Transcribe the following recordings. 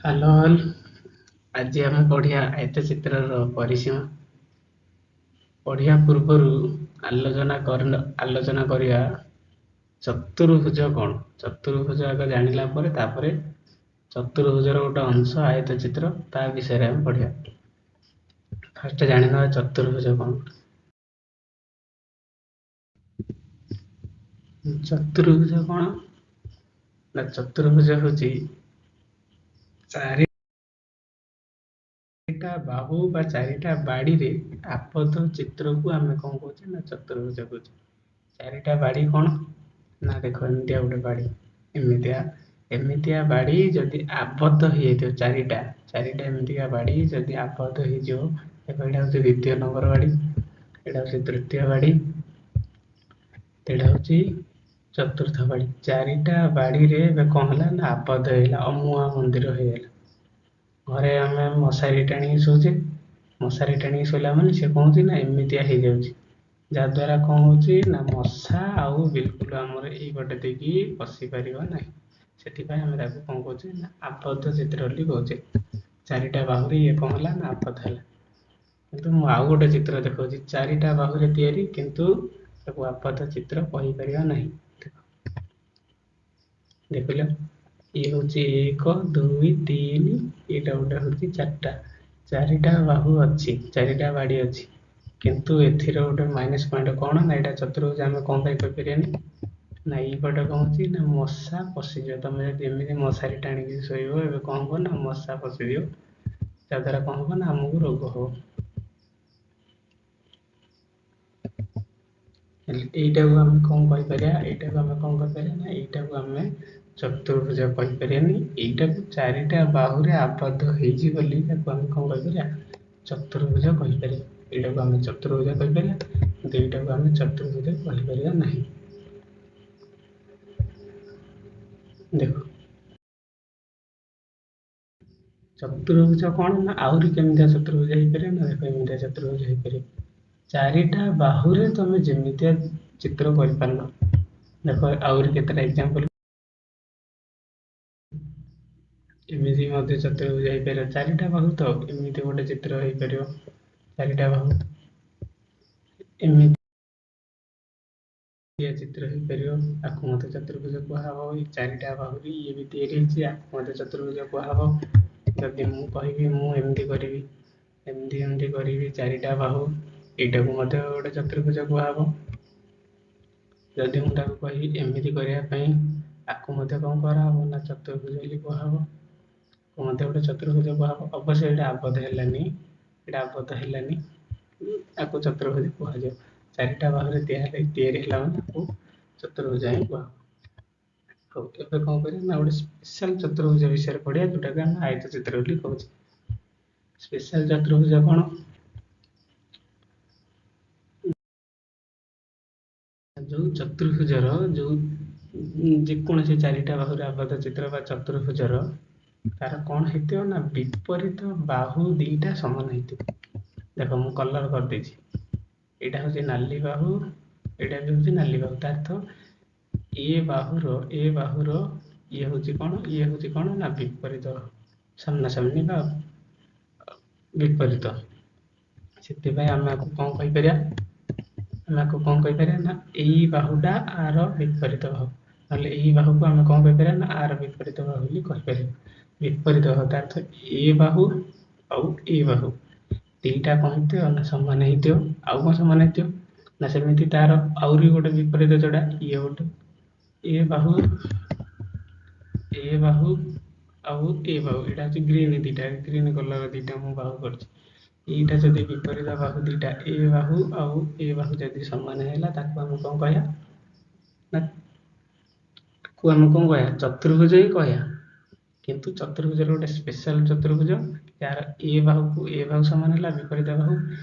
Hello all, ଆଜି ଆମେ ପଢ଼ିବା ଆୟତଚିତ୍ରର ପରିସୀମା। ପଢ଼ିବା ପୂର୍ବରୁ ଆଲୋଚନା କରିବା ଚତୁର୍ଭୁଜ କ'ଣ। ଚତୁର୍ଭୁଜ ଆଗ ଜାଣିଲା ପରେ ତାପରେ ଚତୁର୍ଭୁଜର ଗୋଟେ ଅଂଶ ଆୟତଚିତ୍ର, ତା ବିଷୟରେ ଆମେ ପଢ଼ିବା। ଫାଷ୍ଟ ଜାଣିନେବା ଚତୁର୍ଭୁଜ କ'ଣ। ଚତୁର୍ଭୁଜ କ'ଣ ନା ଚତୁର୍ଭୁଜ ହେଉଛି ଚାରିଟା ବାହୁ ବା ଚାରିଟା ବାଡ଼ିରେ ଆବଦ୍ଧ ଚିତ୍ରକୁ ଆମେ କ'ଣ କହୁଛେ ନା ଚତୁର୍ଭୁଜ କହୁଛେ। ଚାରିଟା ବାଡ଼ି କ'ଣ ନା ଦେଖ, ଏମିତିଆ ଗୋଟେ ବାଡ଼ି, ଏମିତିଆ ବାଡ଼ି ଯଦି ଆବଦ୍ଧ ହେଇଯାଇଥିବ, ଚାରିଟା ଏମିତିକା ବାଡ଼ି ଯଦି ଆବଦ୍ଧ ହେଇଯିବ। ଦେଖ, ଏଇଟା ହେଉଛି ଦ୍ୱିତୀୟ ନମ୍ବର ବାଡ଼ି, ଏଇଟା ହେଉଛି ତୃତୀୟ ବାଡ଼ି, ଏଇଟା ହେଉଛି ଚତୁର୍ଥ ବାଡ଼ି। ଚାରିଟା ବାଡ଼ିରେ ଏବେ କ'ଣ ହେଲା ନା ଆବଦ୍ଧ ହେଇଗଲା, ଅମୁଆ ମନ୍ଦିର ହେଇଗଲା। ଘରେ ଆମେ ମଶାରୀ ଟାଣିକି ଶୋଉଛେ, ମଶାରୀ ଟାଣିକି ଶୋଇଲା ମାନେ ସେ କ'ଣ ହେଉଛି ନା ଏମିତିଆ ହେଇଯାଉଛି, ଯାହାଦ୍ୱାରା କ'ଣ ହେଉଛି ନା ମଶା ଆଉ ବିଲକୁଲ ଆମର ଏଇପଟେ ଦେଇକି ପଶି ପାରିବ ନାହିଁ। ସେଥିପାଇଁ ଆମେ ତାକୁ କ'ଣ କହୁଛେ ନା ଆବଦ୍ଧ ଚିତ୍ର ବୋଲି କହୁଛେ। ଚାରିଟା ବାହୁରେ ଇଏ କ'ଣ ହେଲା ନା ଆବଦ୍ଧ ହେଲା। କିନ୍ତୁ ମୁଁ ଆଉ ଗୋଟେ ଚିତ୍ର ଦେଖାଉଛି, ଚାରିଟା ବାହୁରେ ତିଆରି, କିନ୍ତୁ ତାକୁ ଆବଦ୍ଧ ଚିତ୍ର କହିପାରିବା ନାହିଁ। ଦେଖିଲ, ଇଏ ହେଉଛି 1 2 3, ଏଇଟା ଗୋଟେ ହେଉଛି ଚାରିଟା, ଚାରିଟା ବାହୁ ଅଛି, ଚାରିଟା ବାଡ଼ି ଅଛି। କିନ୍ତୁ ଏଥିର ଗୋଟେ ମାଇନସ୍ ପଏଣ୍ଟ କ'ଣ ନା ଏଇଟା ଚତୁର୍ଭୁଜ ଆମେ କ'ଣ ପାଇଁ କହିପାରିବାନି ନା ଏଇପଟେ କ'ଣ ହେଉଛି ନା ମଶା ପଶିଯିବ। ତମେ ଯଦି ଏମିତି ମଶାରୀ ଟାଣିକି ଶୋଇବ, ଏବେ କ'ଣ ହେବ ନା ମଶା ପଶିଯିବ, ଯାହାଦ୍ୱାରା କ'ଣ ହେବ ନା ଆମକୁ ରୋଗ ହେବ। ହେଲେ ଏଇଟାକୁ ଆମେ କ'ଣ କହିପାରିବା, ଏଇଟାକୁ ଆମେ କ'ଣ କହିପାରିବା ନା ଏଇଟାକୁ ଆମେ ଚତୁର୍ଭୁଜ କହିପାରିବାନି। ଏଇଟାକୁ ଚାରିଟା ବାହୁରେ ଆବଦ୍ଧ ହେଇଛି ବୋଲି ତାକୁ ଆମେ କ'ଣ କହିପାରିବା, ଚତୁର୍ଭୁଜ କହିପାରିବା। ଏଇଟାକୁ ଆମେ ଚତୁର୍ଭୁଜ କହିପାରିବା, କିନ୍ତୁ ଏଇଟାକୁ ଆମେ ଚତୁର୍ଭୁଜ କହିପାରିବା ନାହିଁ। ଦେଖ, ଚତୁର୍ଭୁଜ କ'ଣ ନା ଆହୁରି କେମିତିଆ ଚତୁର୍ଭୁଜ ହେଇପାରିବ ନା ଦେଖ, ଏମିତିଆ ଚତୁର୍ଭୁଜ ହେଇପାରିବ। ଚାରିଟା ବାହୁରେ ତମେ ଯେମିତିଆ ଚିତ୍ର କରିପାରିଲ। ଦେଖ ଆହୁରି କେତେଟା ଏକ୍ଜାମ୍ପଲ, ଏମିତି ମଧ୍ୟ ଚତୁର୍ଭୁଜ ହେଇପାରିବ। ଚାରିଟା ବାହୁ ତ ଏମିତି ଗୋଟେ ଚିତ୍ର ହେଇପାରିବ, ଚାରିଟା ବାହୁ ଏମିତିଆ ଚିତ୍ର ହେଇପାରିବ। ଆକୁ ମଧ୍ୟ ଚତୁର୍ଭୁଜ କୁହାହବ। ଏଇ ଚାରିଟା ବାହୁରେ ଇଏ ବି ତିଆରି ହେଇଛି, ଆକୁ ମଧ୍ୟ ଚତୁର୍ଭୁଜ କୁହାହବ। ଯଦି ମୁଁ କହିବି ମୁଁ ଏମିତି କରିବି, ଏମିତି ଏମିତି କରିବି, ଚାରିଟା ବାହୁ, ଏଇଟାକୁ ମଧ୍ୟ ଗୋଟେ ଚତୁର୍ଭୁଜ କୁହାହବ। ଯଦି ମୁଁ ତାକୁ କହିବି ଏମିତି କରିବା ପାଇଁ, ଆକୁ ମଧ୍ୟ କ'ଣ କରାହବ ନା ଚତୁର୍ଭୁଜ ବୋଲି କୁହାହବ। ଆକୁ ମଧ୍ୟ ଗୋଟେ ଚତୁର୍ଭୁଜ କୁହାହବ। ଅବଶ୍ୟ ଏଇଟା ଆବଦ୍ଧ ହେଲାନି, ଏଇଟା ଆବଦ୍ଧ ହେଲାନି, ଆକୁ ଚତୁର୍ଭୁଜ କୁହାଯିବ। ଚାରିଟା ବାହୁରେ ତିଆରି ହେଲା ମାନେ ଆକୁ ଚତୁର୍ଭୁଜ ହିଁ କୁହାହବ। ହଉ, ଏବେ କ'ଣ କରିବା ନା ଗୋଟେ ସ୍ପେଶାଲ ଚତୁର୍ଭୁଜ ବିଷୟରେ ପଢ଼ିବା, ଯେଉଁଟାକୁ ଆମେ ଆୟତଚିତ୍ର ବୋଲି କହୁଛେ। ସ୍ପେଶାଲ ଚତୁର୍ଭୁଜ କ'ଣ? ଯୋଉ ଚତୁର୍ଭୁଜର ଯୋଉ ଯେକୌଣସି ଚାରିଟା ବାହୁରେ ଆବଦ୍ଧ ଚିତ୍ର ବା ଚତୁର୍ଭୁଜର ତାର କ'ଣ ହେଇଥିବ ନା ବିପରୀତ ବାହୁ ଦିଟା ସମାନ ହେଇଥିବ। ଦେଖ ମୁଁ କଲର କରିଦେଇଛି, ଏଇଟା ହେଉଛି ନାଲି ବାହୁ, ଏଇଟା ବି ହେଉଛି ନାଲି ବାହୁ। ତାର ଅର୍ଥ ଏ ବାହୁର ଇଏ ହେଉଛି କ'ଣ, ଇଏ ହେଉଛି କ'ଣ ନା ବିପରୀତ, ସାମ୍ନାସାମ୍ନି ବା ବିପରୀତ। ସେଥିପାଇଁ ଆମେ ଆକୁ କ'ଣ କହିପାରିବା, ଆମେ ଆକୁ କ'ଣ କହିପାରିବା ନା ଏଇ ବାହୁଟା ଆର ବିପରୀତ ବାହୁ, ନହେଲେ ଏଇ ବାହୁକୁ ଆମେ କ'ଣ କହିପାରିବା ନା ଆର ବିପରୀତ ବାହୁ ବୋଲି କହିପାରିବା। ବିପରୀତ ବାହୁ ତାର ଅର୍ଥ ଏ ବାହୁ ଆଉ ଏ ବାହୁ ଦିଟା କ'ଣ ହେଇଥିବ ନା ସମାନ ହେଇଥିବ। ଆଉ କ'ଣ ସମାନ ହେଇଥିବ ନା ସେମିତି ତାର ଆହୁରି ଗୋଟେ ବିପରୀତ ଯୋଉଟା ଇଏ ଗୋଟେ ଏ ବାହୁ, ଏ ବାହୁ ଆଉ ଏ ବାହୁ, ଏଇଟା ହେଉଛି ଗ୍ରୀନ୍, ଦିଟା ଗ୍ରୀନ୍ କଲର ଦିଟା ମୁଁ ବାହୁ କରିଛି। ଏଇଟା ଯଦି ବିପରୀତ ବାହୁ ଦିଟା ଏ ବାହୁ ଆଉ ଏ ବାହୁ ଯଦି ସମାନ ହେଲା, ତାକୁ ଆମେ କ'ଣ କହିବା ନା ତାକୁ ଆମେ କ'ଣ କହିବା, ଚତୁର୍ଭୁଜ ହିଁ କହିବା। କିନ୍ତୁ ଚତୁର୍ଭୁଜର ଗୋଟେ ସ୍ପେଶାଲ ଚତୁର୍ଭୁଜ, ଯାହାର ଏ ବାହୁକୁ ଏ ବାହୁ ସମାନ ହେଲା, ବିପରୀତ ବାହୁ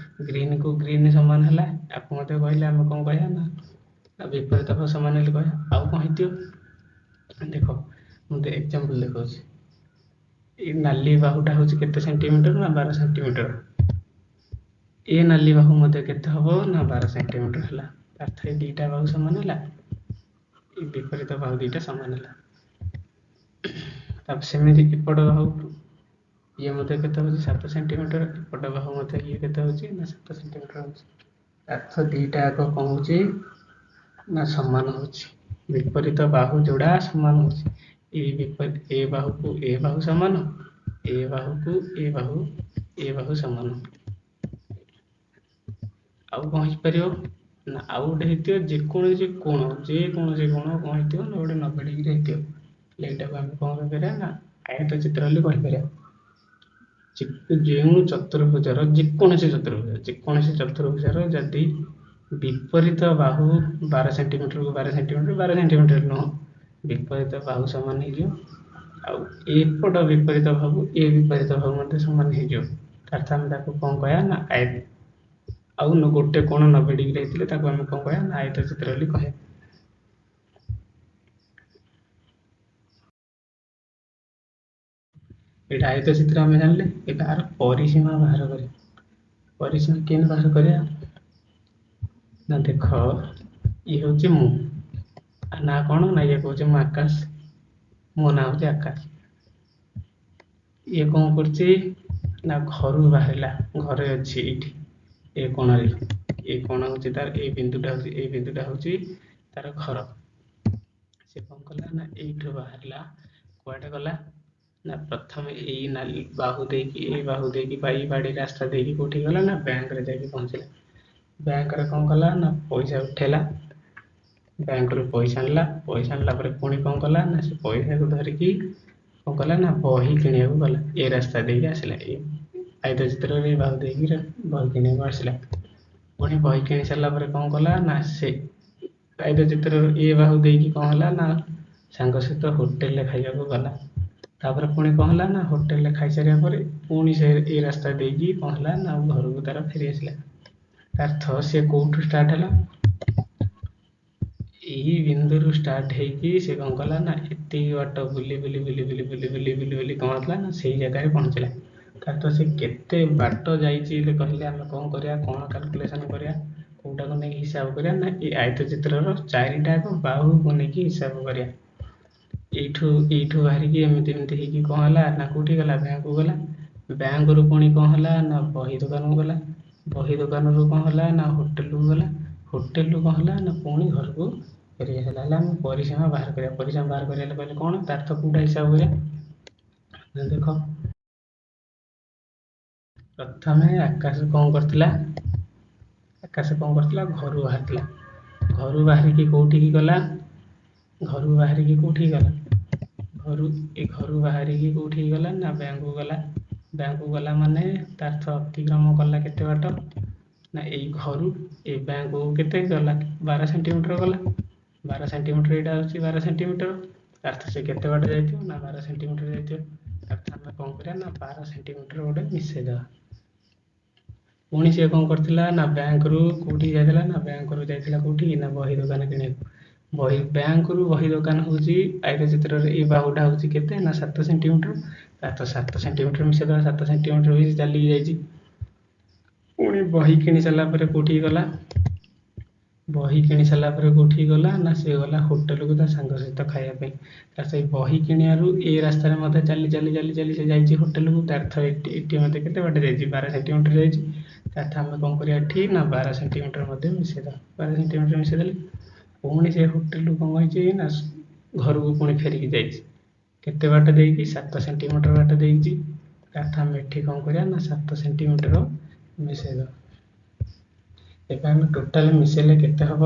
ଗ୍ରୀନ୍କୁ ଗ୍ରୀନ୍ ସମାନ ହେଲା, ଆକୁ ମଧ୍ୟ କହିଲେ ଆମେ କ'ଣ କହିବା ନା ବିପରୀତ ବାହୁ ସମାନ ହେଲେ କହିବା। ଆଉ କ'ଣ ହେଇଥିବ ଦେଖ, ମୁଁ ତ ଏକ୍ଜାମ୍ପଲ ଦେଖାଉଛି। ଏଇ ନାଲି ବାହୁଟା ହେଉଛି କେତେ ସେଣ୍ଟିମିଟର ନା 12 ସେଣ୍ଟିମିଟର। ଏ ନାଲି ବାହୁ ମଧ୍ୟ କେତେ ହବ ନା 12 ସେଣ୍ଟିମିଟର ହେଲା। ଅର୍ଥ ଏଇ ଦିଟା ବାହୁ ସମାନ ହେଲା, ଏଇ ବିପରୀତ ବାହୁ ଦିଟା ସମାନ ହେଲା। ତାପରେ ସେମିତି ଏପଟ ବାହୁ ଇଏ ମଧ୍ୟ କେତେ ହେଉଛି? 7 ସେଣ୍ଟିମିଟର। ଏପଟ ବାହୁ ମଧ୍ୟ ଇଏ କେତେ ହେଉଛି ନା 7 ସେଣ୍ଟିମିଟର ହେଉଛି। ଅର୍ଥ ଦୁଇଟା ଯାକ କ'ଣ ହେଉଛି ନା ସମାନ ହେଉଛି। ବିପରୀତ ବାହୁ ଯୋଡ଼ା ସମାନ ହେଉଛି। ଏ ବିପରୀତ ଏ ବାହୁକୁ ଏ ବାହୁ ସମାନ, ଏ ବାହୁକୁ ଏ ବାହୁ, ଏ ବାହୁ ସମାନ। ଆଉ କ'ଣ ହେଇପାରିବ ନା ଆଉ ଗୋଟେ ହେଇଥିବ ଯେକୌଣସି କୋଣ, ଯେକୌଣସି କୋଣ କ'ଣ ହେଇଥିବ ନା ଗୋଟେ 90 ଡିଗ୍ରୀ ହେଇଥିବ। ହେଲେ ଏଇଟାକୁ ଆମେ କ'ଣ କହିପାରିବା ନା ଆୟତ ଚିତ୍ର ବୋଲି କହିପାରିବା। ଯେଉଁ ଚତୁର୍ଭୁଜର ଯେକୌଣସି ଚତୁର୍ଭୁଜ, ଯେକୌଣସି ଚତୁର୍ଭୁଜର ଯଦି ବିପରୀତ ବାହୁ 12 ସେଣ୍ଟିମିଟରକୁ 12 ସେଣ୍ଟିମିଟର, 12 ସେଣ୍ଟିମିଟର ନୁହଁ, ବିପରୀତ ବାହୁ ସମାନ ହେଇଯିବ। ଆଉ ଏପଟ ବିପରୀତ ବାହୁ ଏ ବିପରୀତ ବାହୁ ମଧ୍ୟ ସମାନ ହେଇଯିବ। ଅର୍ଥ ଆମେ ତାକୁ କ'ଣ କହିବା ନା ଆୟତ। ଆଉ ଗୋଟେ କୋଣ 90 ଡିଗ୍ରୀ ହେଇଥିଲେ ତାକୁ ଆମେ କ'ଣ କହିବା ନା ଆୟତ ଚିତ୍ର ବୋଲି କହିବା। ଏଇଟା ଆୟତ ଚିତ୍ର ଆମେ ଜାଣିଲେ। ଏବେ ଆର ପରିସୀମା ବାହାର କରିବା। ପରିସୀମା କେମିତି ବାହାର କରିବା ନା ଦେଖ, ଇଏ ହେଉଛି ମୁଁ, ନା କ'ଣ ନା ଇଏ କହୁଛି ମୁଁ ଆକାଶ, ମୋ ନାଁ ହେଉଛି ଆକାଶ। ଇଏ କ'ଣ କରୁଛି ନା ଘରୁ ବାହାରିଲା, ଘରେ ଅଛି ଏଇଠି ଏ କୋଣରେ, ଏ କୋଣ ହେଉଛି ତାର, ଏ ବିନ୍ଦୁଟା ହେଉଛି, ଏ ବିନ୍ଦୁଟା ହେଉଛି ତାର ଘର। ସେ କ'ଣ କଲା ନା ଏଇଠୁ ବାହାରିଲା, କୁଆଡ଼େ ଗଲା ନା ପ୍ରଥମେ ଏଇ ନାଲି ବାହୁ ଦେଇକି, ଏଇ ବାହୁ ଦେଇକି ବା ଏଇ ବାଡ଼ି ରାସ୍ତା ଦେଇକି କୋଉଠି ଗଲା ନା ବ୍ୟାଙ୍କରେ ଯାଇକି ପହଞ୍ଚିଲା। ବ୍ୟାଙ୍କରେ କ'ଣ କଲା ନା ପଇସା ଉଠେଇଲା, ବ୍ୟାଙ୍କରୁ ପଇସା ଆଣିଲା। ପଇସା ଆଣିଲା ପରେ ପୁଣି କ'ଣ କଲା ନା ସେ ପଇସାକୁ ଧରିକି କ'ଣ କଲା ନା ବହି କିଣିବାକୁ ଗଲା। ଏ ରାସ୍ତା ଦେଇକି ଆସିଲା, ଏ ଆୟତ ଚିତ୍ରରେ ଏ ବାହୁ ଦେଇକି ବହି କିଣିବାକୁ ଆସିଲା। ପୁଣି ବହି କିଣି ସାରିଲା ପରେ କ'ଣ କଲା ନା ସେ ଆୟତ ଚିତ୍ରରୁ ଏ ବାହୁ ଦେଇକି କ'ଣ ହେଲା ନା ସାଙ୍ଗ ସହିତ ହୋଟେଲରେ ଖାଇବାକୁ ଗଲା। ତାପରେ ପୁଣି କ'ଣ ହେଲା ନା ହୋଟେଲରେ ଖାଇସାରିବା ପରେ ପୁଣି ସେ ଏ ରାସ୍ତା ଦେଇକି କ'ଣ ହେଲା ନା ଘରକୁ ତାର ଫେରି ଆସିଲା। ଅର୍ଥ ସେ କୋଉଠୁ ଷ୍ଟାର୍ଟ ହେଲା? ଏଇ ବିନ୍ଦୁରୁ ଷ୍ଟାର୍ଟ ହେଇକି ସେ କ'ଣ କଲା ନା ଏତିକି ବାଟ ବୁଲି ବୁଲି ବୁଲି ବୁଲି ବୁଲି ବୁଲି ବୁଲି ବୁଲି କ'ଣ ହେଲା ନା ସେଇ ଜାଗାରେ ପହଞ୍ଚିଲା। ଅର୍ଥ ସେ କେତେ ବାଟ ଯାଇଛି ବୋଲି କହିଲେ ଆମେ କ'ଣ କରିବା, କ'ଣ କାଲକୁଲେସନ୍ କରିବା, କୋଉଟାକୁ ନେଇକି ହିସାବ କରିବା ନା ଏଇ ଆୟତ ଚିତ୍ରର ଚାରିଟା ଯାକ ବାହୁକୁ ନେଇକି ହିସାବ କରିବା। ଏଇଠୁ ଏଇଠୁ ବାହାରିକି ଏମିତି ଏମିତି ହେଇକି କ'ଣ ହେଲା ନା କୋଉଠି ଗଲା? ବ୍ୟାଙ୍କକୁ ଗଲା। ବ୍ୟାଙ୍କରୁ ପୁଣି କ'ଣ ହେଲା ନା ବହି ଦୋକାନକୁ ଗଲା। ବହି ଦୋକାନରୁ କ'ଣ ହେଲା ନା ହୋଟେଲକୁ ଗଲା। ହୋଟେଲରୁ କ'ଣ ହେଲା ନା ପୁଣି ଘରକୁ ଫେରି ଆସିଲା। ହେଲେ ଆମେ ପରିସୀମା ବାହାର କରିବା। ପରିସୀମା ବାହାର କରିବା କହିଲେ କ'ଣ ତାର ତ କୋଉଟା ହିସାବ କରିବା ନା ଦେଖ, ପ୍ରଥମେ ଆକାଶ କ'ଣ କରିଥିଲା? ଆକାଶ କ'ଣ କରିଥିଲା? ଘରୁ ବାହାରିଥିଲା। ଘରୁ ବାହାରିକି କୋଉଠିକି ଗଲା? ଘରୁ ବାହାରିକି କୋଉଠିକି ଗଲା? ଘରୁ ଏ ଘରୁ ବାହାରିକି କୋଉଠିକି ଗଲା ନା ବ୍ୟାଙ୍କକୁ ଗଲା। ବ୍ୟାଙ୍କକୁ ଗଲା ମାନେ ତାର ତ ଅତିକ୍ରମ କଲା କେତେ ବାଟ ନା ଏଇ ଘରୁ ଏ ବ୍ୟାଙ୍କକୁ କେତେ ଗଲା? 12 ସେଣ୍ଟିମିଟର ଗଲା। 12 ସେଣ୍ଟିମିଟର, ଏଇଟା ହେଉଛି 12 ସେଣ୍ଟିମିଟର। ଅର୍ଥ ସେ କେତେ ବାଟ ଯାଇଥିବ ନା 12 ସେଣ୍ଟିମିଟର ଯାଇଥିବ। ଅର୍ଥ ଆମେ କ'ଣ କରିବା ନା 12 ସେଣ୍ଟିମିଟର ଗୋଟେ ମିଶେଇଦେବା। ପୁଣି ସିଏ କ'ଣ କରିଥିଲା ନା ବ୍ୟାଙ୍କରୁ କୋଉଠିକି ଯାଇଥିଲା ନା ବ୍ୟାଙ୍କରୁ ଯାଇଥିଲା କୋଉଠିକି ନା ବହି ଦୋକାନ କିଣିବାକୁ। ବହି ବ୍ୟାଙ୍କରୁ ବହି ଦୋକାନ ହେଉଛି ଆୟତ ଚିତ୍ରରେ ଏଇ ବାହୁଟା ହେଉଛି କେତେ ନା 7 ସେଣ୍ଟିମିଟର। ତ 7 ସେଣ୍ଟିମିଟର ମିଶେଇଦେବା, 7 ସେଣ୍ଟିମିଟର ବି ଚାଲିକି ଯାଇଛି। ପୁଣି ବହି କିଣି ସାରିଲା ପରେ କୋଉଠିକି ଗଲା? ବହି କିଣି ସାରିଲା ପରେ କୋଉଠିକି ଗଲା ନା ସେ ଗଲା ହୋଟେଲକୁ ତା ସାଙ୍ଗ ସହିତ ଖାଇବା ପାଇଁ। ତା ସେଇ ବହି କିଣିବାରୁ ଏ ରାସ୍ତାରେ ମଧ୍ୟ ଚାଲି ଚାଲି ଚାଲି ଚାଲି ସେ ଯାଇଛି ହୋଟେଲକୁ। ତାର ଅର୍ଥ ଏଠି ମଧ୍ୟ କେତେ ବାଟ ଯାଇଛି? 12 ସେଣ୍ଟିମିଟର ଯାଇଛି। ତାର ଆମେ କ'ଣ କରିବା ଏଠି ନା 12 ସେଣ୍ଟିମିଟର ମଧ୍ୟ ମିଶେଇଦେବା। 12 ସେଣ୍ଟିମିଟର ମିଶେଇଦେଲେ ପୁଣି ସେ ହୋଟେଲରୁ କ'ଣ ହେଇଛି ନା ଘରକୁ ପୁଣି ଫେରିକି ଯାଇଛି। କେତେ ବାଟ ଦେଇକି? 7 ସେଣ୍ଟିମିଟର ବାଟ ଦେଇଛି। ତାର ଆମେ ଏଠି କ'ଣ କରିବା ନା 7 ସେଣ୍ଟିମିଟର ମିଶେଇଦେବା। ଏବେ ଆମେ ଟୋଟାଲ ମିଶେଇଲେ କେତେ ହେବ?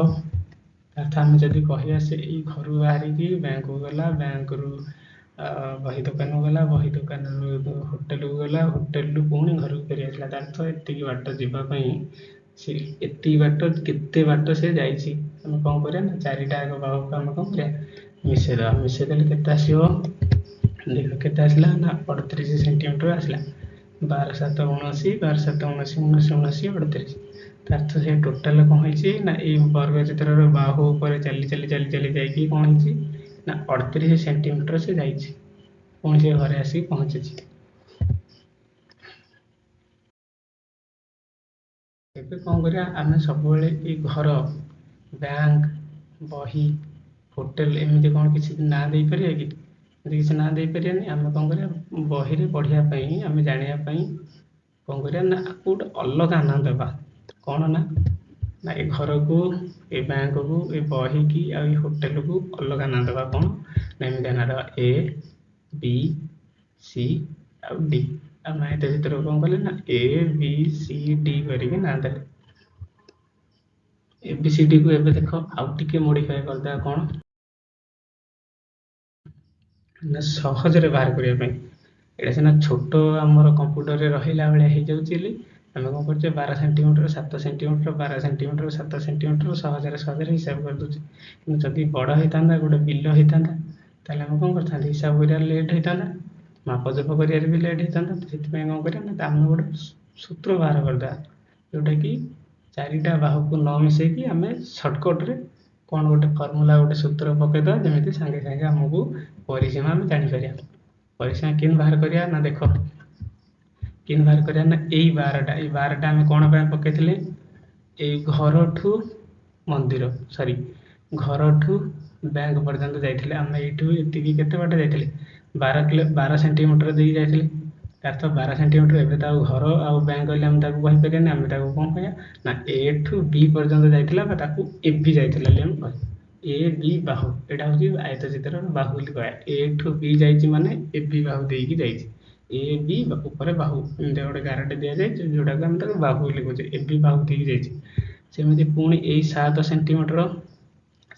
ଅର୍ଥ ଆମେ ଯଦି କହିବା ସେ ଏଇ ଘରୁ ବାହାରିକି ବ୍ୟାଙ୍କକୁ ଗଲା, ବ୍ୟାଙ୍କରୁ ବହି ଦୋକାନକୁ ଗଲା, ବହି ଦୋକାନରୁ ହୋଟେଲକୁ ଗଲା, ହୋଟେଲରୁ ପୁଣି ଘରକୁ ଫେରି ଆସିଲା। ତାର ଅର୍ଥ ଏତିକି ବାଟ ଯିବା ପାଇଁ ସେ ଏତିକି ବାଟ କେତେ ବାଟ ସେ ଯାଇଛି। ଆମେ କ'ଣ କରିବା ନା ଚାରିଟା ଯାକ ବାହୁକୁ ଆମେ କ'ଣ କରିବା ମିଶେଇଦେବା। ମିଶେଇଦେଲେ କେତେ ଆସିବ? ଦେଖ କେତେ ଆସିଲା ନା 38 ସେଣ୍ଟିମିଟର ଆସିଲା। 12 7 79, 12 7 79, 79 79 38। ତାର ଅର୍ଥ ସେ ଟୋଟାଲ କ'ଣ ହେଇଛି ନା ଏଇ ବର୍ଗ ଚିତ୍ରର ବାହୁ ଉପରେ ଚାଲି ଚାଲି ଚାଲି ଚାଲି ଯାଇକି କ'ଣ ହେଇଛି ନା 38 ସେଣ୍ଟିମିଟର ସେ ଯାଇଛି। ପୁଣି ସେ ଘରେ ଆସିକି ପହଞ୍ଚିଛି। ଏବେ କ'ଣ କରିବା ଆମେ ସବୁବେଳେ ଏଇ ଘର, ବ୍ୟାଙ୍କ, ବହି, ହୋଟେଲ ଏମିତି କ'ଣ କିଛି ନାଁ ଦେଇପାରିବା କି? ଏମିତି କିଛି ନାଁ ଦେଇପାରିବାନି। ଆମେ କ'ଣ କରିବା? ବହିରେ ପଢ଼ିବା ପାଇଁ, ଆମେ ଜାଣିବା ପାଇଁ କ'ଣ କରିବା ନା ଆକୁ ଗୋଟେ ଅଲଗା ନାଁ ଦେବା। କ'ଣ ନା? ନା ଏ ଘରକୁ, ଏ ବ୍ୟାଙ୍କକୁ, ଏ ବହିକି ଆଉ ଏ ହୋଟେଲକୁ ଅଲଗା ନାଁ ଦେବା। କ'ଣ ନା ଏମିତିଆ ନାଁ ଦେବା, ଏ ବି ସି ଆଉ ଡି। ଆମେ ଆୟତ ଚିତ୍ରକୁ କ'ଣ କଲେ ନା ଏ ବି ସି ଡି କରିକି ନାଁ ଦେଲେ, ଏ ବି ସି ଡି କୁ। ଏବେ ଦେଖ, ଆଉ ଟିକେ ମୋଡିଫାଏ କରିଦେବା। କ'ଣ ନା ସହଜରେ ବାହାର କରିବା ପାଇଁ। ଏଇଟା ସିନା ଛୋଟ ଆମର କମ୍ପ୍ୟୁଟରରେ ରହିଲା ଭଳିଆ ହେଇଯାଉଛି ବୋଲି ଆମେ କ'ଣ କରୁଛେ, 12 ସେଣ୍ଟିମିଟର, 7 ସେଣ୍ଟିମିଟର, 12 ସେଣ୍ଟିମିଟର, 7 ସେଣ୍ଟିମିଟର ସହଜରେ ସହଜରେ ହିସାବ କରିଦେଉଛେ। କିନ୍ତୁ ଯଦି ବଡ଼ ହେଇଥାନ୍ତା, ଗୋଟେ ବିଲ ହେଇଥାନ୍ତା, ତାହେଲେ ଆମେ କ'ଣ କରିଥାନ୍ତେ? ହିସାବ କରିବାରେ ଲେଟ୍ ହେଇଥାନ୍ତା, ମାପଜପ କରିବାରେ ବି ଲେଟ୍ ହେଇଥାନ୍ତା। ସେଥିପାଇଁ କ'ଣ କରିବା ନା ଆମେ ଗୋଟେ ସୂତ୍ର ବାହାର କରିଦେବା, ଯେଉଁଟାକି ଚାରିଟା ବାହୁକୁ ନ ମିଶେଇକି ଆମେ ସର୍ଟକଟ୍ରେ କ'ଣ ଗୋଟେ ଫର୍ମୁଲା, ଗୋଟେ ସୂତ୍ର ପକାଇଦେବା, ଯେମିତି ସାଙ୍ଗେ ସାଙ୍ଗେ ଆମକୁ ପରିସୀମା ଆମେ ଜାଣିପାରିବା। ପରିସୀମା କେମିତି ବାହାର କରିବା ନା ଦେଖ, କେମିତି ବାହାର କରିବା ନା ଏଇ 12ଟା, ଏଇ 12ଟା ଆମେ କ'ଣ ପାଇଁ ପକାଇଥିଲେ? ଏଇ ଘରଠୁ ମନ୍ଦିର, ସରି, ଘରଠୁ ବ୍ୟାଙ୍କ ପର୍ଯ୍ୟନ୍ତ ଯାଇଥିଲେ। ଆମେ ଏଇଠୁ ଏତିକି କେତେ ବାଟ ଯାଇଥିଲେ? 12 କିଲୋ, 12 ସେଣ୍ଟିମିଟର ଦେଇକି ଯାଇଥିଲେ। ତାର ତ 12 ସେଣ୍ଟିମିଟର। ଏବେ ତ ଆଉ ଘର ଆଉ ବ୍ୟାଙ୍କ କହିଲେ ଆମେ ତାକୁ କହିପାରିବାନି। ଆମେ ତାକୁ କ'ଣ କହିବା ନା ଏ ଠୁ ବି ପର୍ଯ୍ୟନ୍ତ ଯାଇଥିଲା ବା ତାକୁ ଏ ବି ଯାଇଥିଲା ବୋଲି ଆମେ କହିବା। ଏ ବି ବାହୁ, ଏଇଟା ହେଉଛି ଆୟତ ଚିତ୍ରର ବାହୁ ବୋଲି କହିବା। ଏ ଠୁ ବି ଯାଇଛି ମାନେ ଏ ବି ବାହୁ ଦେଇକି ଯାଇଛି। ଏ ବି ଉପରେ ବାହୁ ଏମିତି ଗୋଟେ ଗାରଟେ ଦିଆଯାଇଛି, ଯେଉଁଟାକୁ ଆମେ ତାକୁ ବାହୁ ବୋଲି କହୁଛେ। ଏ ବି ବାହୁ ଦେଇକି ଯାଇଛି। ସେମିତି ପୁଣି ଏଇ 7 ସେଣ୍ଟିମିଟର,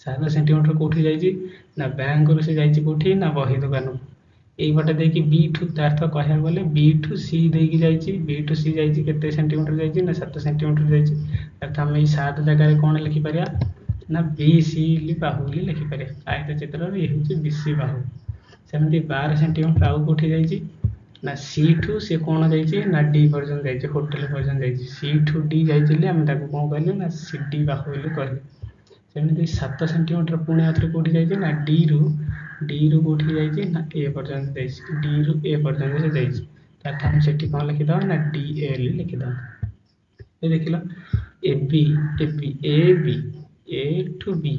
7 ସେଣ୍ଟିମିଟର କେଉଁଠି ଯାଇଛି ନା ବ୍ୟାଙ୍କରୁ ସେ ଯାଇଛି କେଉଁଠି ନା ବହି ଦୋକାନକୁ, ଏଇ ବାଟେ ଦେଇକି ବି ଠୁ। ତାର ତ କହିବାକୁ ଗଲେ ବି ଠୁ ସି ଦେଇକି ଯାଇଛି। ବି ଠୁ ସି ଯାଇଛି, କେତେ ସେଣ୍ଟିମିଟର ଯାଇଛି ନା 7 ସେଣ୍ଟିମିଟର ଯାଇଛି। ଅର୍ଥ ଆମେ ଏଇ 7 ଜାଗାରେ କ'ଣ ଲେଖିପାରିବା ନା ବି ସି ବାହୁ ବୋଲି ଲେଖିପାରିବା। ଆୟତ ଚିତ୍ରର ଇଏ ହେଉଛି ବି ସି ବାହୁ। ସେମିତି 12 ସେଣ୍ଟିମିଟର ଆଉ କେଉଁଠି ଯାଇଛି ନା ସି ଠୁ ସେ କ'ଣ ଯାଇଛି ନା ଡି ପର୍ଯ୍ୟନ୍ତ ଯାଇଛି, ହୋଟେଲ ପର୍ଯ୍ୟନ୍ତ ଯାଇଛି। ସି ଠୁ ଡି ଯାଇଛି ବୋଲି ଆମେ ତାକୁ କ'ଣ କହିଲେ ନା ସି ଡି ବାହୁ ବୋଲି କହିଲେ। ସେମିତି 7 ସେଣ୍ଟିମିଟର ପୁଣି ଆଉଥରେ କେଉଁଠି ଯାଇଛି ନା ଡିରୁ, ଡିରୁ କେଉଁଠି ଯାଇଛି ନା ଏ ପର୍ଯ୍ୟନ୍ତ ଯାଇଛି। ଡିରୁ ଏ ପର୍ଯ୍ୟନ୍ତ ସେ ଯାଇଛି। ତାର ଆମେ ସେଠି କ'ଣ ଲେଖିଦେବା ନା ଡି ଏ ଲେଖିଦେବା। ଏ ଦେଖିଲ, ଏ ବି, ଏ ବି, ଏ ବି, ଏ ଠୁ ବି,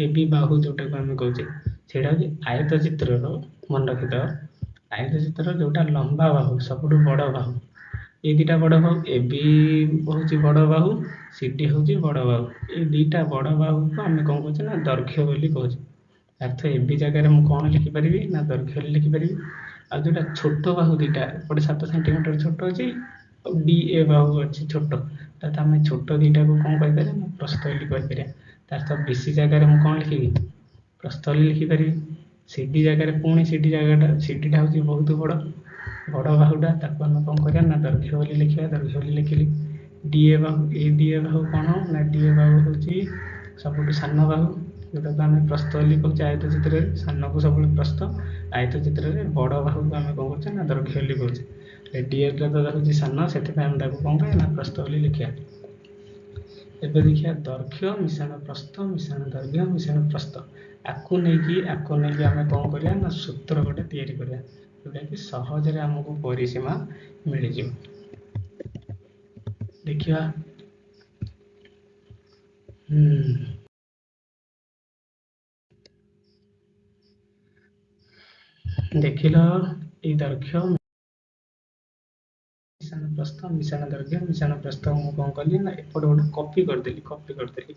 ଏ ବି ବାହୁ ଯେଉଁଟାକୁ ଆମେ କହୁଛେ, ସେଇଟା ହେଉଛି ଆୟତ ଚିତ୍ରର, ମନେ ରଖିଥାଅ, ଆୟତ ଚିତ୍ରର ଯେଉଁଟା ଲମ୍ବା ବାହୁ, ସବୁଠୁ ବଡ଼ ବାହୁ। ଏ ଦୁଇଟା ବଡ଼ ବାହୁ, ଏ ବି ହେଉଛି ବଡ଼ ବାହୁ, ସି ଡି ହେଉଛି ବଡ଼ ବାହୁ। ଏ ଦୁଇଟା ବଡ଼ ବାହୁକୁ ଆମେ କ'ଣ କହୁଛେ ନା ଦୈର୍ଘ୍ୟ ବୋଲି କହୁଛେ। ଅର୍ଥ ଏ ବି ଜାଗାରେ ମୁଁ କ'ଣ ଲେଖିପାରିବି ନା ଦୈର୍ଘ୍ୟ ବୋଲି ଲେଖିପାରିବି। ଆଉ ଯେଉଁଟା ଛୋଟ ବାହୁ ଦୁଇଟା, ଏପଟେ 7 ସେଣ୍ଟିମିଟର ଛୋଟ ଅଛି ଆଉ ଡି ଏ ବାହୁ ଅଛି ଛୋଟ, ତାହେଲେ ଆମେ ଛୋଟ ଦୁଇଟାକୁ କ'ଣ କହିପାରିବା ନା ପ୍ରସ୍ଥ ବୋଲି କହିପାରିବା। ତାର ତ ବି ସି ଜାଗାରେ ମୁଁ କ'ଣ ଲେଖିବି? ପ୍ରସ୍ଥ ବୋଲି ଲେଖିପାରିବି। ସି ଡି ଜାଗାରେ ପୁଣି ସି ଡି ଜାଗାଟା, ସି ଡିଟା ହେଉଛି ବହୁତ ବଡ଼, ବଡ଼ ବାହୁଟା, ତାକୁ ଆମେ କ'ଣ କରିବା ନା ଦୈର୍ଘ୍ୟ ବୋଲି ଲେଖିବା। ଦୈର୍ଘ୍ୟ ବୋଲି ଲେଖିଲି। D A Bahu, A D A ବାହୁ କ'ଣ ନା ଡି ଏ ବାହୁ ହେଉଛି ସବୁଠୁ ସାନ ବାହୁ, ଯେଉଁଟାକୁ ଆମେ ପ୍ରସ୍ଥ ବୋଲି କହୁଛେ। ଆୟତ ଚିତ୍ରରେ ସାନକୁ ସବୁବେଳେ ପ୍ରସ୍ଥ, ଆୟତ ଚିତ୍ରରେ ବଡ଼ ବାହୁକୁ ଆମେ କ'ଣ କରୁଛେ ନା ଦୈର୍ଘ୍ୟ ବୋଲି କହୁଛେ। ଡି ଏଟା ତ ହେଉଛି ସାନ, ସେଥିପାଇଁ ଆମେ ତାକୁ କ'ଣ କହିବା ନା ପ୍ରସ୍ଥ ବୋଲି ଲେଖିବା। ଏବେ ଦେଖିବା, ଦୈର୍ଘ୍ୟ ମିଶାଣ ପ୍ରସ୍ଥ ମିଶାଣ ଦୈର୍ଘ୍ୟ ମିଶାଣ ପ୍ରସ୍ଥ, ଆକୁ ନେଇକି ଆମେ କ'ଣ କରିବା ନା ସୂତ୍ର ଗୋଟେ ତିଆରି କରିବା, ଯେଉଁଟାକି ସହଜରେ ଆମକୁ ପରିସୀମା ମିଳିଯିବ। ଦେଖିବା। ଦେଖିଲ, ଏଇ ଦୈର୍ଘ୍ୟ ମିଶାଣ ପ୍ରସ୍ଥ ମିଶାଣ ଦୈର୍ଘ୍ୟ ମିଶାଣ ପ୍ରସ୍ଥ ମୁଁ କ'ଣ କଲି ନା ଏପଟେ ଗୋଟେ କପି କରିଦେଲି, କପି କରିଦେଲି,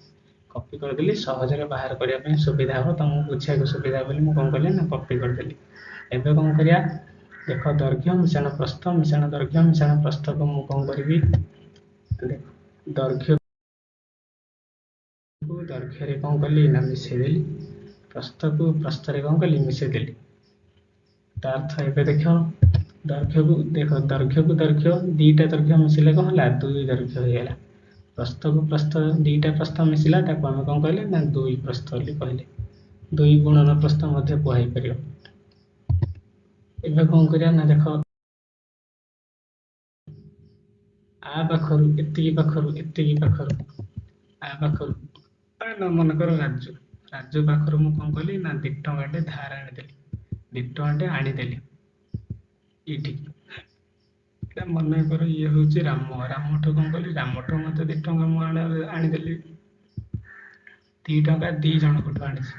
କପି କରିଦେଲି। ସହଜରେ ବାହାର କରିବା ପାଇଁ ସୁବିଧା ହେବ, ତମକୁ ବୁଝିବାକୁ ସୁବିଧା ହେବ ବୋଲି ମୁଁ କ'ଣ କଲି ନା କପି କରିଦେଲି। ଏବେ କ'ଣ କରିବା ଦେଖ, ଦୈର୍ଘ୍ୟ ମିଶାଣ ପ୍ରସ୍ଥ ମିଶାଣ ଦୈର୍ଘ୍ୟ ମିଶାଣ ପ୍ରସ୍ଥକୁ ମୁଁ କ'ଣ କରିବି ଦେଖ। ଦୈର୍ଘ୍ୟକୁ ଦୈର୍ଘ୍ୟରେ କ'ଣ କଲି ନା ମିଶେଇଦେଲି, ପ୍ରସ୍ଥକୁ ପ୍ରସ୍ଥରେ କ'ଣ କଲି, ମିଶେଇଦେଲି। ତା ଅର୍ଥ ଏବେ ଦେଖ, ଦୈର୍ଘ୍ୟକୁ ଦେଖ, ଦୈର୍ଘ୍ୟକୁ ଦୈର୍ଘ୍ୟ, ଦୁଇଟା ଦୈର୍ଘ୍ୟ ମିଶିଲେ କ'ଣ ହେଲା? ଦୁଇ ଦୈର୍ଘ୍ୟ ହେଇଗଲା। ପ୍ରସ୍ଥକୁ ପ୍ରସ୍ଥ, ଦୁଇଟା ପ୍ରସ୍ଥ ମିଶିଲା, ତାକୁ ଆମେ କ'ଣ କହିଲେ ନା ଦୁଇ ପ୍ରସ୍ଥ ବୋଲି କହିଲେ। ଦୁଇ ଗୁଣନ ପ୍ରସ୍ଥ ମଧ୍ୟ କୁହାଯାଇପାରିବ। ଏବେ କ'ଣ କରିବା ନା ଦେଖ, ଆ ପାଖରୁ ଏତିକି ପାଖରୁ, ଏତିକି ପାଖରୁ, ଆ ପାଖରୁ ନା ମନେକର ରାଜୁ, ରାଜୁ ପାଖରୁ ମୁଁ କ'ଣ କଲି ନା 2 ଟଙ୍କାଟେ ଧାର ଆଣିଦେଲି, 2 ଟଙ୍କାଟେ ଆଣିଦେଲି ଏଇଠିକି। ଏଇଟା ମନେକର ଇଏ ହେଉଛି ରାମ। ରାମଠୁ କ'ଣ କଲି? ରାମଠୁ ମୋତେ 2 ଟଙ୍କା ମୁଁ ଆଣିଦେଲି। 2 ଟଙ୍କା 2 ଜଣଙ୍କଠୁ ଆଣିଛି।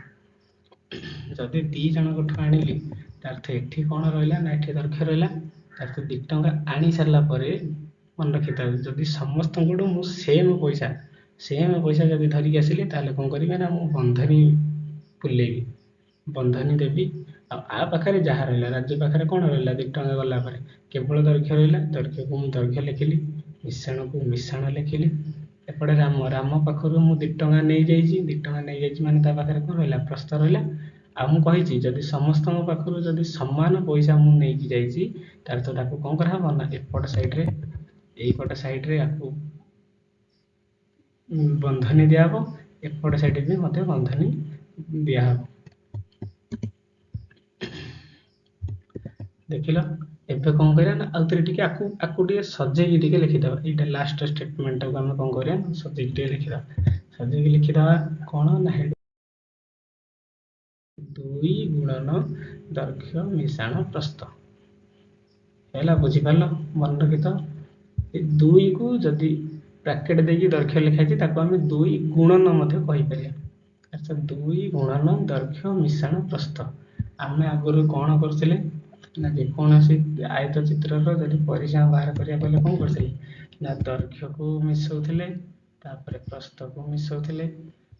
ଯଦି 2 ଜଣଙ୍କଠୁ ଆଣିଲି, ତାର ଅର୍ଥ ଏଠି କ'ଣ ରହିଲା ନା ଏଠି ଦୈର୍ଘ୍ୟ ରହିଲା। ତାର ଅର୍ଥ 2 ଟଙ୍କା ଆଣି ସାରିଲା ପରେ ମନେ ରଖିଥାଉ, ଯଦି ସମସ୍ତଙ୍କଠୁ ମୁଁ ସେମ୍ ପଇସା ଯଦି ଧରିକି ଆସିଲି ତାହେଲେ କ'ଣ କରିବି ନା ମୁଁ ବନ୍ଧନୀ ବୁଲେଇବି, ବନ୍ଧନୀ ଦେବି। ଆଉ ଆ ପାଖରେ ଯାହା ରହିଲା, ରାଜୁ ପାଖରେ କ'ଣ ରହିଲା, 2 ଟଙ୍କା ଗଲା ପରେ କେବଳ ଦୈର୍ଘ୍ୟ ରହିଲା, ଦୈର୍ଘ୍ୟକୁ ମୁଁ ଦୈର୍ଘ୍ୟ ଲେଖିଲି, ମିଶାଣକୁ ମିଶାଣ ଲେଖିଲି। ଏପଟେ ରାମ ପାଖରୁ ମୁଁ 2 ଟଙ୍କା ନେଇଯାଇଛି, 2 ଟଙ୍କା ନେଇଯାଇଛି ମାନେ ତା ପାଖରେ କ'ଣ ରହିଲା, ପ୍ରସ୍ତ ରହିଲା। ଆଉ ମୁଁ କହିଛି ଯଦି ସମସ୍ତଙ୍କ ପାଖରୁ ଯଦି ସମାନ ପଇସା ମୁଁ ନେଇକି ଯାଇଛି ତାହେଲେ ତ ତାକୁ କ'ଣ କରାହବ ନା ଏପଟ ସାଇଡ଼୍ରେ, ଏଇପଟ ସାଇଡ଼୍ରେ ୟାକୁ ବନ୍ଧନୀ ଦିଆହବ, ଏପଟ ସାଇଡ଼୍ରେ ବି ମଧ୍ୟ ବନ୍ଧନୀ ଦିଆହବ। ଦେଖିଲ ଏବେ କ'ଣ କରିବା ନା ଆଉ ଥରେ ଟିକେ ଆକୁ ଟିକେ ସଜେଇକି ଟିକେ ଲେଖିଦେବା। ଏଇଟା ଲାଷ୍ଟ ଷ୍ଟେଟମେଣ୍ଟଟାକୁ ଆମେ କ'ଣ କରିବା ନା ସଜେଇକି ଟିକେ ଲେଖିଦେବା। ସଜେଇକି ଲେଖିଦେବା କ'ଣ ନା ହେଡ୍ 2 ଗୁଣନ ଦୈର୍ଘ୍ୟ ମିଶାଣ ପ୍ରସ୍ତ। ହେଲା, ବୁଝିପାରିଲ? ମନେ ରଖିଥ, ଏ 2କୁ ଯଦି ବ୍ରାକେଟ୍ ଦେଇକି ଦୈର୍ଘ୍ୟ ଲେଖା ହେଇଛି ତାକୁ ଆମେ 2 ଗୁଣନ ମଧ୍ୟ କହିପାରିବା। ଆଚ୍ଛା, 2 ଗୁଣନ ଦୈର୍ଘ୍ୟ ମିଶାଣ ପ୍ରସ୍ତ। ଆମେ ଆଗରୁ କ'ଣ କରୁଥିଲେ ନା ଯେକୌଣସି ଆୟତ ଚିତ୍ରର ଯଦି ପରିସୀମା ବାହାର କରିବାକୁ ହେଲେ କ'ଣ କରୁଥିଲେ ନା ଦୈର୍ଘ୍ୟକୁ ମିଶାଉଥିଲେ, ତାପରେ ପ୍ରସ୍ତକୁ ମିଶାଉଥିଲେ,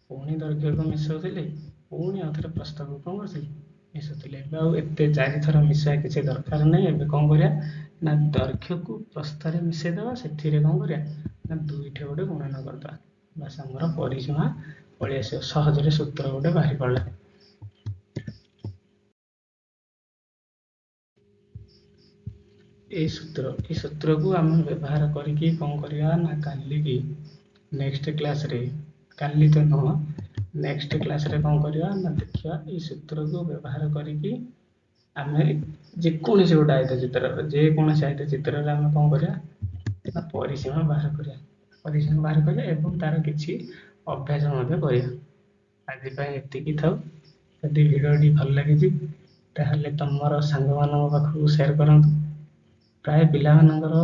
ପୁଣି ଦୈର୍ଘ୍ୟକୁ ମିଶାଉଥିଲେ, ପୁଣି ଆଉ ଥରେ ପ୍ରସ୍ତକୁ କ'ଣ କରୁଥିଲେ, ମିଶାଉଥିଲେ। ଏବେ ଆଉ ଏତେ 4ଥର ମିଶାଇବା କିଛି ଦରକାର ନାହିଁ। ଏବେ କ'ଣ କରିବା ନା ଦୈର୍ଘ୍ୟକୁ ପ୍ରସ୍ତରେ ମିଶାଇଦେବା, ସେଥିରେ କ'ଣ କରିବା ନା 2ଠି ଗୋଟେ ଗୁଣନ କରିଦେବା, ବାସ୍ ଆମର ପରିସୀମା ପଳେଇ ଆସିବ। ସହଜରେ ସୂତ୍ର ଗୋଟେ ବାହାରି ପଡ଼ିଲା। ଏଇ ସୂତ୍ରକୁ ଆମେ ବ୍ୟବହାର କରିକି କ'ଣ କରିବା ନା କାଲିକି ନେକ୍ସଟ କ୍ଲାସ୍ରେ, କାଲି ତ ନୁହଁ, ନେକ୍ସଟ କ୍ଲାସ୍ରେ କ'ଣ କରିବା ନା ଦେଖିବା ଏଇ ସୂତ୍ରକୁ ବ୍ୟବହାର କରିକି ଆମେ ଯେକୌଣସି ଗୋଟେ ଆୟତ ଚିତ୍ରର, ଯେକୌଣସି ଆୟତ ଚିତ୍ରରେ ଆମେ କ'ଣ କରିବା ନା ପରିସୀମା ବାହାର କରିବା, ପରିସୀମା ବାହାର କରିବା ଏବଂ ତାର କିଛି ଅଭ୍ୟାସ ମଧ୍ୟ କରିବା। ଆଜି ପାଇଁ ଏତିକି ଥାଉ। ଯଦି ଭିଡ଼ିଓଟି ଭଲ ଲାଗିଛି ତାହେଲେ ତମର ସାଙ୍ଗମାନଙ୍କ ପାଖକୁ ସେୟାର କରନ୍ତୁ। ପ୍ରାୟ ପିଲାମାନଙ୍କର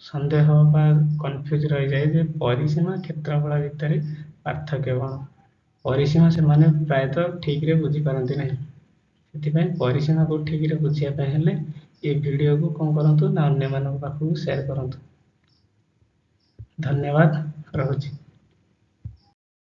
ସନ୍ଦେହ ବା କନଫ୍ୟୁଜ୍ ରହିଯାଏ ଯେ ପରିସୀମା କ୍ଷେତ୍ରଫଳ ଭିତରେ ପାର୍ଥକ୍ୟ କ'ଣ। ପରିସୀମା ସେମାନେ ପ୍ରାୟତଃ ଠିକ୍ରେ ବୁଝିପାରନ୍ତି ନାହିଁ। ସେଥିପାଇଁ ପରିସୀମାକୁ ଠିକ୍ରେ ବୁଝିବା ପାଇଁ ହେଲେ ଏ ଭିଡ଼ିଓକୁ କ'ଣ କରନ୍ତୁ ନା ଅନ୍ୟମାନଙ୍କ ପାଖକୁ ସେୟାର କରନ୍ତୁ। ଧନ୍ୟବାଦ, ରହୁଛି।